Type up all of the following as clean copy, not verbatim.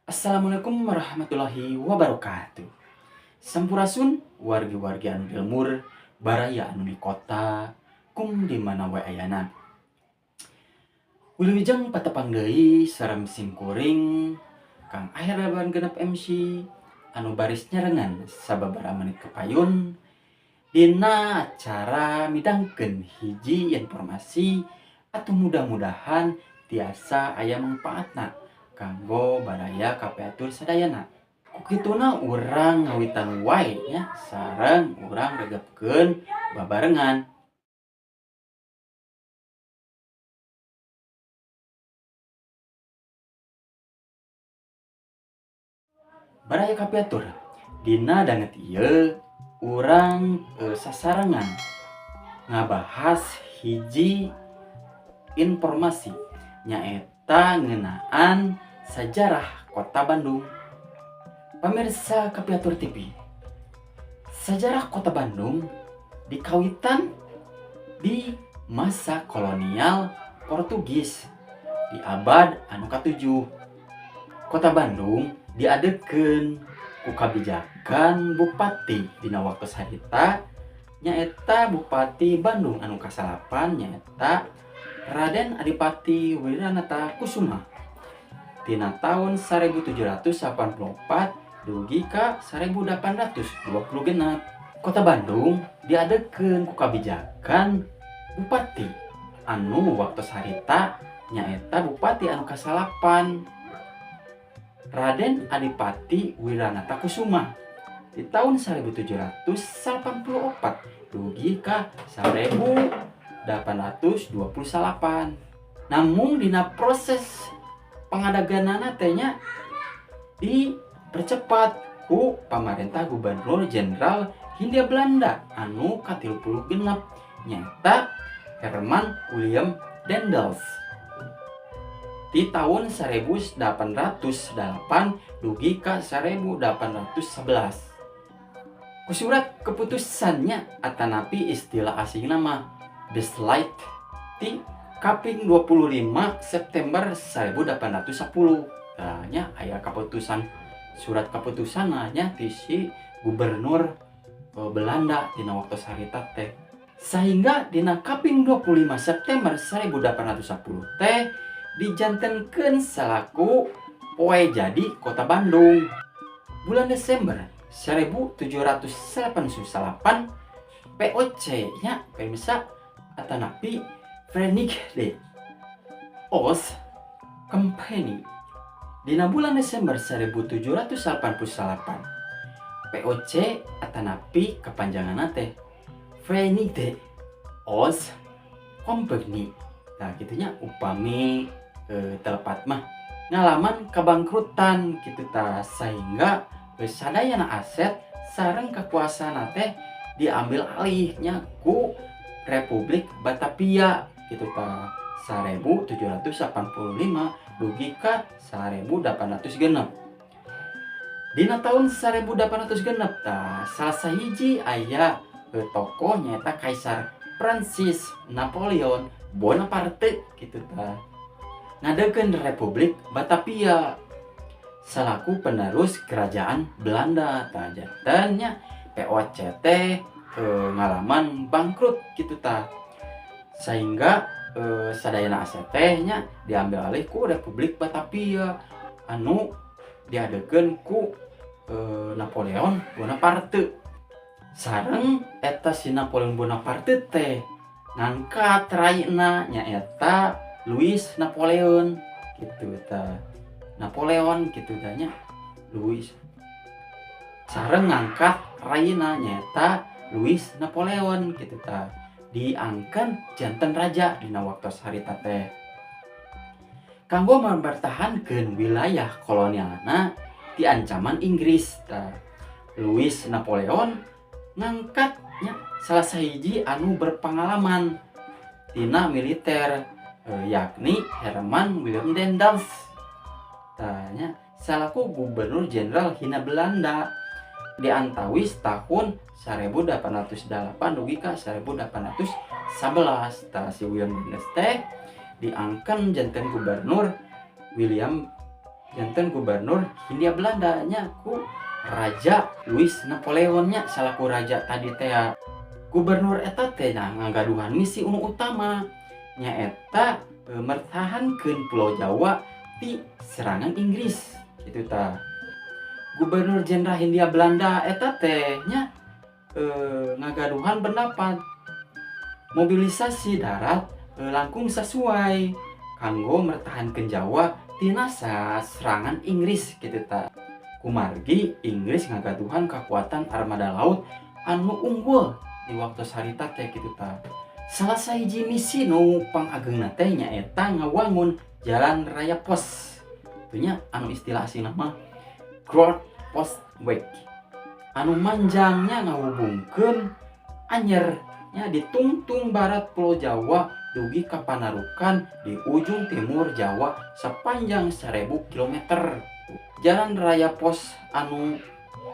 Assalamualaikum warahmatullahi wabarakatuh. Sampurasun wargi-wargi anu di lembur, baraya anu di kota, kum di mana wae ayana. Wilujeng patepang deui sareng simkuring Kang Aher 86 MC anu baris nyarengan sababaraha menit kapayun dina acara midangkeun hiji informasi atau mudah-mudahan tiasa aya mangpaatna kanggo baraya kapihatur sadayana. Ku kituna urang ngawitan wae nya sareng urang regepkeun babarengan. Baraya kapihatur, dina danget ieu urang sasarengan ngabahas hiji informasi nyaeta ngeunaan sajarah Kota Bandung. Pamirsa Kapihatur TV, sajarah Kota Bandung dikawitan di masa kolonial Portugis di abad anu katujuh. Kota Bandung diadegeun ku kabijakan bupati dina waktu harita nyaeta Bupati Bandung anu kasalapan nyaeta Raden Adipati Wiranata Kusuma tina tahun 1784 dugi ka 1826. Kota Bandung diadegeun ku kabijakan bupati anu waktu harita nyaeta Bupati anu kasalapan Raden Adipati Wiranata Kusuma di tahun 1784 dugi ka 1828. Namun dina proses pangadaganana teh nya dipercepat ku pamarentah Gubernur Jenderal Hindia Belanda anu ka-36 nyaeta Herman William Daendels di tahun 1808 dugi ka 1811. Ku surat keputusannya atanapi istilah asing nama Besluit ti kaping 25 September 1810. Tah nya aya keputusan, surat keputusan nya ti si gubernur Belanda dina waktu harita teh, sehingga dina kaping 25 September 1810 teh dijantenkeun selaku poe jadi Kota Bandung. Bulan Desember 1788 VOC nya pemirsa atanapi Verenigde Oost Company dina bulan Desember 1788 VOC atanapi kepanjangan teh Verenigde Oost Company. Nah, gitunya upami telepat mah ngalaman kebangkrutan gitu ta, sehingga sadayana aset sareng kekuasaan teh diambil alihnya ku Republik Batavia gitu ta 1785 dugi ka 1806. Dina tahun 1806 ta salah sahiji aya tokoh nyaeta Kaisar Prancis Napoleon Bonaparte gitu ta ngadegeun Republik Batavia selaku penerus kerajaan Belanda. Ta jantennya VOC teh ngalaman bangkrut gitu ta, sehingga sadayana aset teh nya diambil alih ku Republik Batavia anu diadegeun ku Napoleon Bonaparte. Sareng eta si Napoleon Bonaparte teh ngangkat raina nyaeta Louis Napoleon gitu ta, Napoleon gitu tanya Louis sareng ngangkat raina nyaeta Louis Napoleon gitu ta, diangkat janten raja dina waktu harita teh kanggo mempertahankan wilayah kolonialna di ancaman Inggris. Ta Louis Napoleon ngangkatnya salah sahiji anu berpengalaman tina militer, yakni Herman Willem Daendels tanya selaku Gubernur Jenderal Hindia Belanda di antawis tahun 1808 dugi ka 1811. Tah si William Daendels teh diangkat janten gubernur William Janten gubernur Hindia Belanda nya ku Raja Louis Napoleon nya salaku raja tadi teh. Gubernur eta teh, nah, ngagaduhan misi anu utama, nyaeta mertahankeun Pulau Jawa ti serangan Inggris gitu tah. Gubernur Jenderal Hindia Belanda eta teh nya ngagaduhan pendapat mobilisasi darat langkung sesuai kanggo mertahankeun Jawa tina serangan Inggris gitu tah, kumargi Inggris ngagaduhan kekuatan armada laut anu unggul di waktu harita teh gitu tah. Salah sahiji misi nu pangagengna teh nyaeta ngawangun Jalan Raya Pos nya, anu istilah asli nama Grote Postweg, anu manjangnya ngahubungkeun Anyer nya di tungtung barat Pulau Jawa dugi ka Panarukan di ujung timur Jawa sepanjang 1000 km. Jalan Raya Pos anu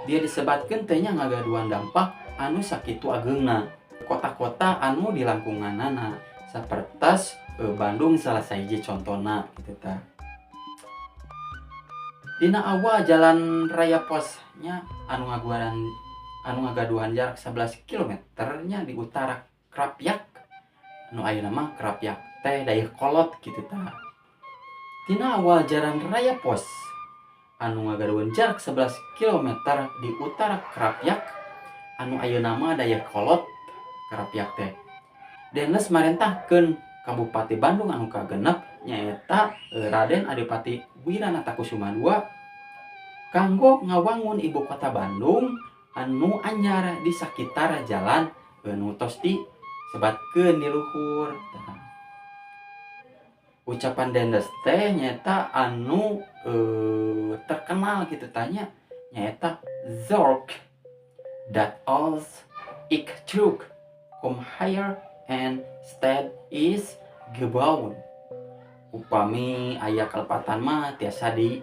dia disebatkan teh nya ngagaduhan dampak anu sakitu agengna kota-kota anu di langkunganana, sapertos Bandung salah sahiji contona gitu tah. Dina awal Jalan Raya Posnya anu ngagaduhan jarak 11 km nya di utara Krapyak, anu ayeuna mah Krapyak teh Dayeuhkolot gitu tah. Tina awal Jalan Raya Pos anu ngagaduhan jarak 11 km di utara Krapyak, anu ayeuna mah Dayeuhkolot Krapyak teh, Daendels marentahkeun ka Bupati Bandung anu kagenep, nyaeta Raden Adipati Wiranata Kusuma II, kanggo ngawangun ibu kota Bandung anu anyar di sakitar jalan nu tos disebatkeun di luhur. Tah. Ucapan Daendels teh nyaeta anu terkenal gitu tah nya, nyaeta "Zorg dat als ik terug kom hier een stad is gebouwd." Upami aya kalepatan mah tiasa di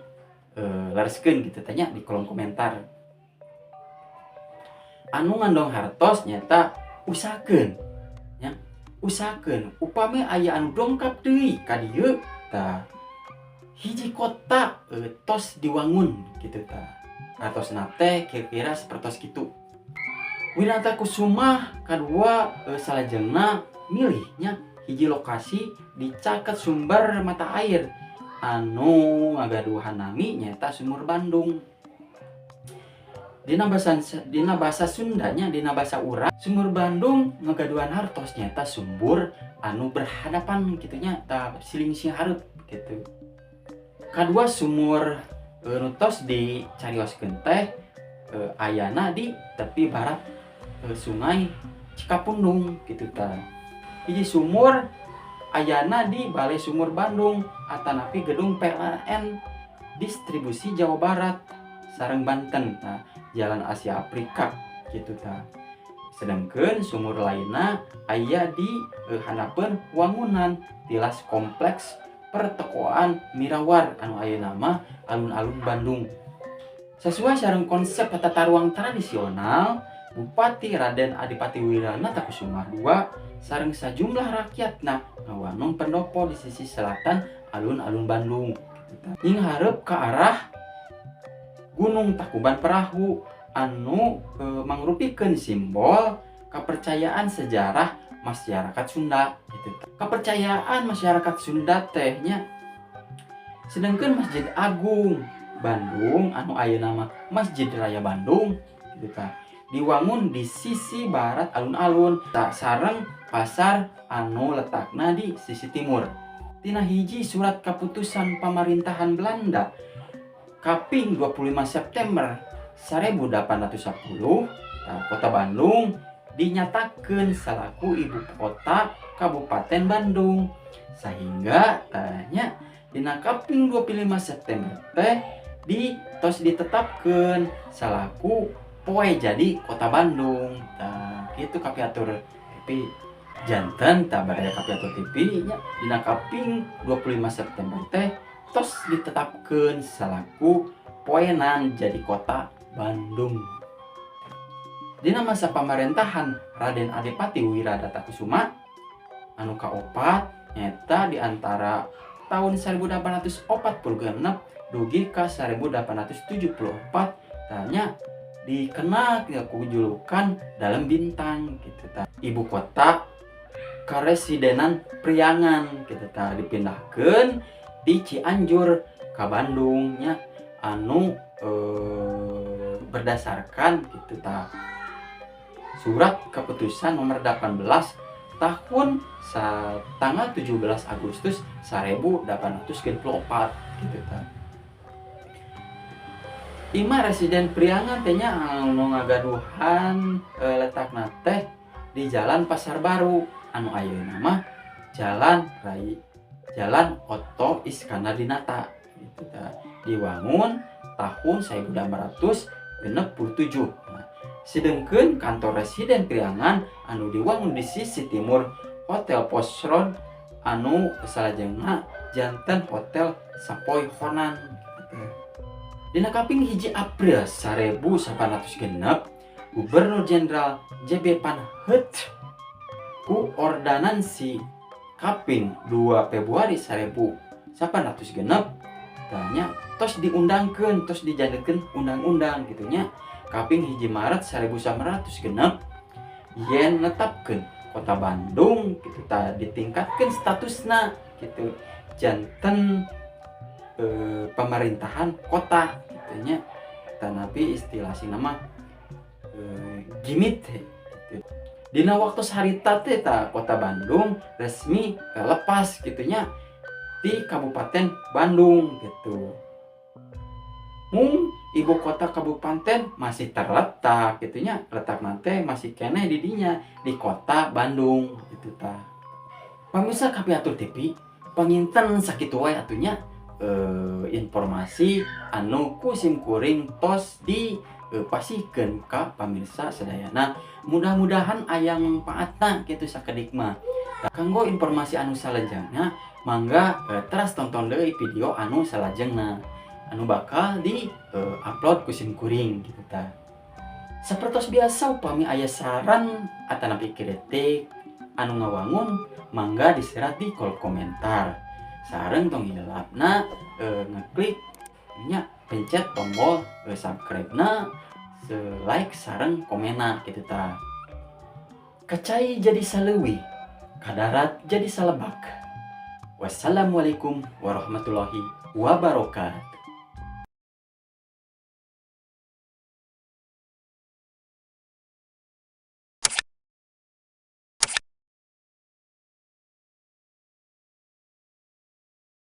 lereskeun gitu tah nya di kolom komentar. Anu ngandong hartos nyaeta usahakeun nya, usahakeun upami aya anu dongkap deui ka dieu tah, hiji kota tos diwangun gitu tah. Hartosna teh kira-kira sapertos kitu. Wiranata Kusuma kadua salajengna milihnya hiji lokasi di caket sumber mata air anu ngagaduhan nami nyaeta Sumur Bandung. Dina bahasa Sundanya, dina bahasa urang, Sumur Bandung ngagaduhan hartos nyaeta sumur anu berhadapan gitu nya tah, siling hareup gitu. Kadua, sumur nu tos dicarioskeun teh ayana di tepi barat Sungai Cikapundung gitu tah. Hiji sumur ayana di Balai Sumur Bandung atanapi gedung PLN distribusi Jawa Barat sareng Banten, nah, Jalan Asia Afrika gitu tah. Sedangkan sumur lainna aya di handapeun wangunan tilas kompleks pertokoan Mirawar anu ayeuna mah alun-alun Bandung. Sesuai sareng konsep tata ruang tradisional, Bupati Raden Adipati Wiranata Kusuma II sareng sajumlah rakyatna ngawangun pendopo di sisi selatan alun-alun Bandung nyinghareup ke arah Gunung Tangkuban Perahu anu mangrupikeun simbol kepercayaan sejarah masyarakat Sunda gitu. Kepercayaan masyarakat Sunda teh nya. Sedangkan Masjid Agung Bandung anu ayeuna mah Masjid Raya Bandung gitu tah, diwangun di sisi barat alun-alun tak sareng pasar anu letakna di sisi timur. Tina hiji surat keputusan pemerintahan Belanda kaping 25 September 1810 tah, Kota Bandung dinyatakan selaku ibu kota Kabupaten Bandung, sehingga tah nya dina kaping 25 September teh di tos ditetapkan selaku poe jadi Kota Bandung. Tah gitu Kapiatur TV. Janten tah, baraya Kapiatur TV nya, dina kaping 25 September teh tos ditetapkan selaku poenan jadi Kota Bandung. Dina masa pemerintahan Raden Adipati Wiradata Kusuma anu kaopat, nyata di antara tahun 1846 dugi ka 1874 tah nya, dikenal ku julukan Dalem Bintang gitu tah. Ibu kota Karesidenan Priangan gitu tah dipindahkeun di Cianjur ka Bandung nya, anu berdasarkan gitu tah surat keputusan nomor 18 tahun tanggal 17 Agustus 1864 gitu tah. Imah Residen Priangan teh nya anu ngagaduhan letakna teh di Jalan Pasar Baru anu ayeuna mah Jalan Rai Jalan Oto Iskandar Dinata gitu tah, diwangun tahun 1867. Nah, sedengkeun kantor Residen Priangan anu diwangun di sisi timur Hotel Post Road anu salajengna janten Hotel Savoy Honan gitu. Dina kaping 1 April 1906, Gubernur Jenderal J.B. Van Heutsz ku ordanansi kaping 2 Februari 1806 tah nya tos diundangkeun, tos dijadikeun undang-undang gitu nya, kaping 1 Maret 1906 yen netapkeun Kota Bandung gitu tah ditingkatkeun statusna gitu janten pemerintahan kota gitu nya, tanapi istilah asing nama gemeente gitu. Dina waktu harita teh tah Kota Bandung resmi lepas gitu nya di Kabupaten Bandung gitu. Mung ibu kota kabupaten masih terletak gitu nya, letak nanti masih keneh di dinya, di Kota Bandung gitu tah. Pamirsa Kapihatur TV, panginten sakitu wae atuh nya informasi anu ku sim kuring tos di pasihkeun ka pamirsa sadayana. Mudah-mudahan aya mangpaatna gitu sakedik mah. Kanggo informasi anu salajengna, mangga teras tonton deui video anu salajengna anu bakal di upload ku sim kuring gitu tah. Sapertos biasa, upami aya saran atanapi kritik anu ngawangun, mangga diserat di kolom komentar. Sareng tong hilapna ngeklik nya, pencet tombol subscribe na, like sareng komenna gitu tah. Ka cai jadi saleuwi, ka darat jadi salebak. Wassalamualaikum warahmatullahi wabarakatuh.